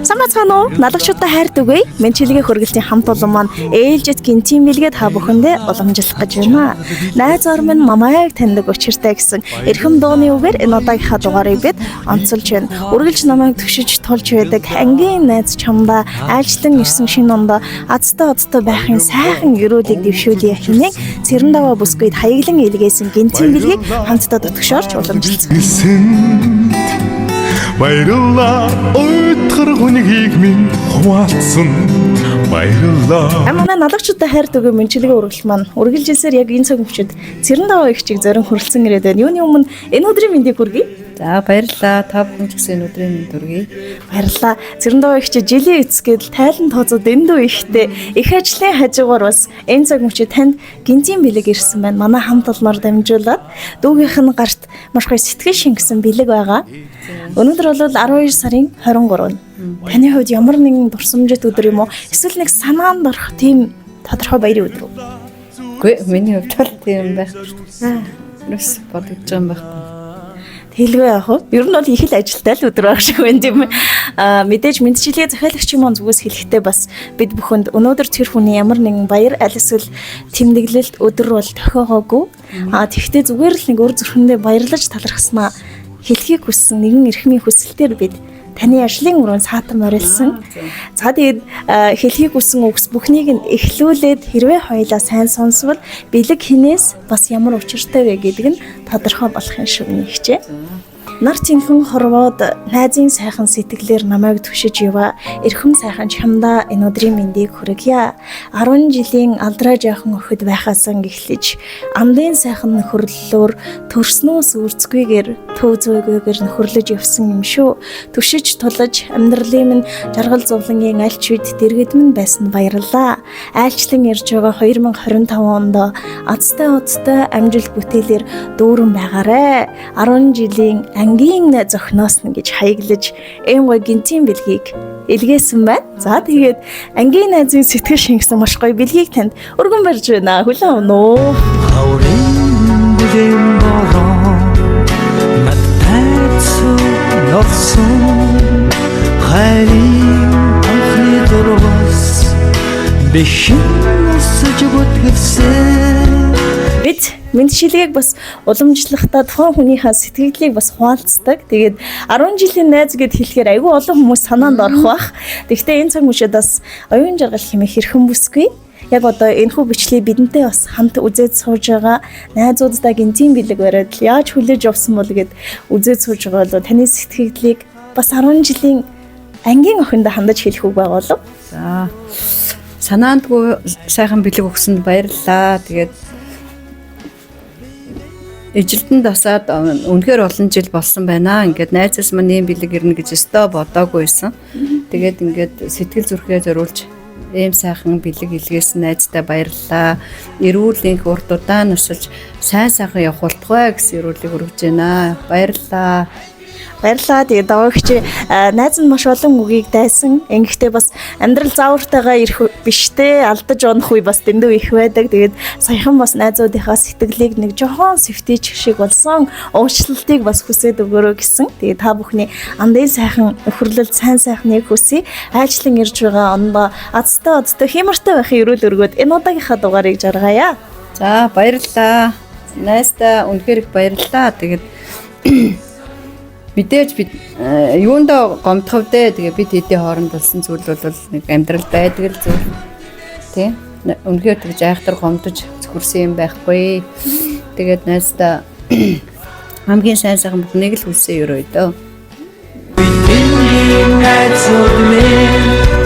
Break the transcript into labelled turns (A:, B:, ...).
A: Сайн бацгаана уу? Налагчуудаа хайр дүгэй. Мэнчилгээ хөргөлтийн хамт олон маань ээлжит гинтийн бэлгээ та бүхэндээ уламжлах гэж байна. Найз ор минь мамайг таньдаг учиртай гэсэн эрхэм дууны үгээр энэ удаагийнхаа дугаарыг бид онцолж байна. Үргэлж намайг төгшөж тулж байдаг ангийн найз чамдаа айлчлан ирсэн шинэ ондоо азтай одтой байхын сайхан өрөөлийг дэвшүүлье хэмээн Цэрэндаваа бүсгүйд хаяглан илгээсэн гинтийн бэлгийг хамтдаа дотгошоорч уламжилсан.
B: Гисэнд баярлалаа, уйтгар хүнгийг минь хуваалцсан баярлалаа.
A: А манай налагчуудаа хайр дүгэ мэнчилгээ үргэлж маань үргэлжилсээр яг энэ цаг мөчид Цэрэндаваа их чиг зорин хүрэлцэн ирээд байна. Юуны өмнө энэ өдрийн мэндийг хүргэе.
C: За, баярлалаа. Та бүхэн ч гэсэн энэ өдрийн мэнд хүргэе.
A: Баярлалаа. Цэрэндаваа их чи жилийн эцгээд тайлан тооцоо дэндүү ихтэй. Их ажлын хажуугаар бас энэ цаг мөчид танд гинзийн бэлэг ирсэн байна. Манай хамт олноор дамжуулаад дүүгийнх нь гарт маш гоё сэтгэл шингэсэн бэлэг байгаа. Өнөөдөр бол 12 сарын 23-нд. Таны хувьд ямар нэгэн дурсамжит өдөр юм уу? Эсвэл нэг санаанд орох тийм тодорхой баярын өдөр үү?
C: Үгүй, миний хувьд бол тийм байх. Ерөөс бодогдож байгаа юм байхгүй.
A: Хэлгүй яах вэ? Ер нь бол их л ажилтай л өдөр байх шиг байна, тийм ээ. Аа, мэдээж мэдчилгээ захиалагч юм зүгээс хэлэхдээ бас бид бүхэнд өнөөдөр тэр хүний ямар нэгэн баяр аль эсвэл тэмдэглэлт өдөр бол тохиогоогүй. Аа, тэгэхдээ зүгээр л нэг өр зүрхэндээ баярлаж талархснаа хэлхийг хүссэн нэгэн эрхмийн хүсэлтээр бид таны ажлын өрөөнд саатан морилсан. За, тэгээд хэлхийг хүссэн үгс бүхнийг нь эхлүүлээд хэрвээ хоёлаа сайн сонсвол бэлэг хинээс бас ямар учиртай вэ гэдэг нь тодорхой болох юм шиг нэг хичээ. Нар тэнхэн хорвоод найзын сайхан сэтгэлээр намайг түшиж яваа эрхэм сайхан чамдаа энэ өдрийн мэндийг хүргье. 10 жилийн алдраа жаахан охид байхаасан эхлэж андын сайхан нөхөрлөлөөр төрснөөс үрцгүйгээр төв зүйгүйгээр нөхөрлөж явсан юм шүү. Түшиж тулаж амьдралын минь жаргал зовлонгийн альч үед дэргэд минь байсан баярлалаа. Айлчлан ирж байгаа 2025 онд азтай одтой амжилт бүтээлээр дүүрэн байгаарэ. 10 жилийн ангийн зохиноос нь гэж хаяглаж ийм гой гинтийн бэлгийг илгээсэн байна. За, тэгээд ангийн найзын сэтгэл шингэсэн маш гоё бэлгийг танд өргөн барьж байна. Хүлээн авна уу?
D: Хаврын бүлээн бороо надтай цугласан, хайрын анхны дургас бишин өсөж бүтгэсэн.
A: Бид мэдчилгээг бас уламжлахдаа тухайн хүнийхээ сэтгэлдлийг бас хуваалцдаг. Тэгээд 10 жилийн найз гэд хэлэхээр айгүй олон хүмүүс санаанд орох бах. Тэгэхдээ энэ цаг мөчид бас оюун жаргал хэмээх хэрхэн бүсгүй. Яг одоо энэхүү бичлэгийг бидэнтэй бас хамт үзээд сууж байгаа найзууддаа гинтийн бэлэг бариад л яаж хүлээж авсан бол гэд үзээд сууж байгаа бол таны сэтгэлдлийг бас 10 жилийн ангийн охиндоо хандаж хэлэх үг байгаа болов.
C: За. Санаандгүй сайхан бэлэг өгсөнд баярлалаа. Тэгээд эжилтэн дасаад үнэхээр олон жил болсон байна. Ингээд найзаас маань ийм бэлэг ирнэ гэж өстөө бодоогүй байсан. Тэгээд ингээд сэтгэл зүрхээ зориулж ийм сайхан бэлэг илгээсэн найздаа баярлалаа. Эрүүл энх урд удаан насалж сайн сайхан явах болтугай гэсэн ерөөлийг өргөж байна. Баярлалаа.
A: Баярлалаа. Тэгээ даваагч найз нь маш олон үгийг дайсан. Ингэхдээ бас амьдрал заавартайгаа ирэх биш те. Алдаж унах үе бас дэндүү их байдаг. Тэгээд саяхан бас найзуудынхаа сэтгэлийг нэг жохон сэвтийч шиг болсон уучлалтыг бас хүсээд өгөөрэй гэсэн. Тэгээд та бүхний андын сайхан өхөрлөл сайн сайхныг хүсье. Айлчлан ирж байгаа ондоо азтай одтой хэмэртэй байхын өрөөл өргөөд энэ удаагийнхаа дугаарыг жаргая.
C: За, баярлалаа. Найздаа үнэхээр их баярлалаа. Тэгээд мэдээж бид юундаа гомдох вдэ. Тэгээ бид хэдийн хооронд болсон зүйл бол нэг амьдрал байдаг л зүйл. Тэ? Үнэхээр тэгж айхтар гомдож цөхөрсөн юм байхгүй. Тэгээд найздаа хамгийн сайн сайхан бүхнийг л хүссэн өрөөе дөө.
D: Бидний найзууд минь.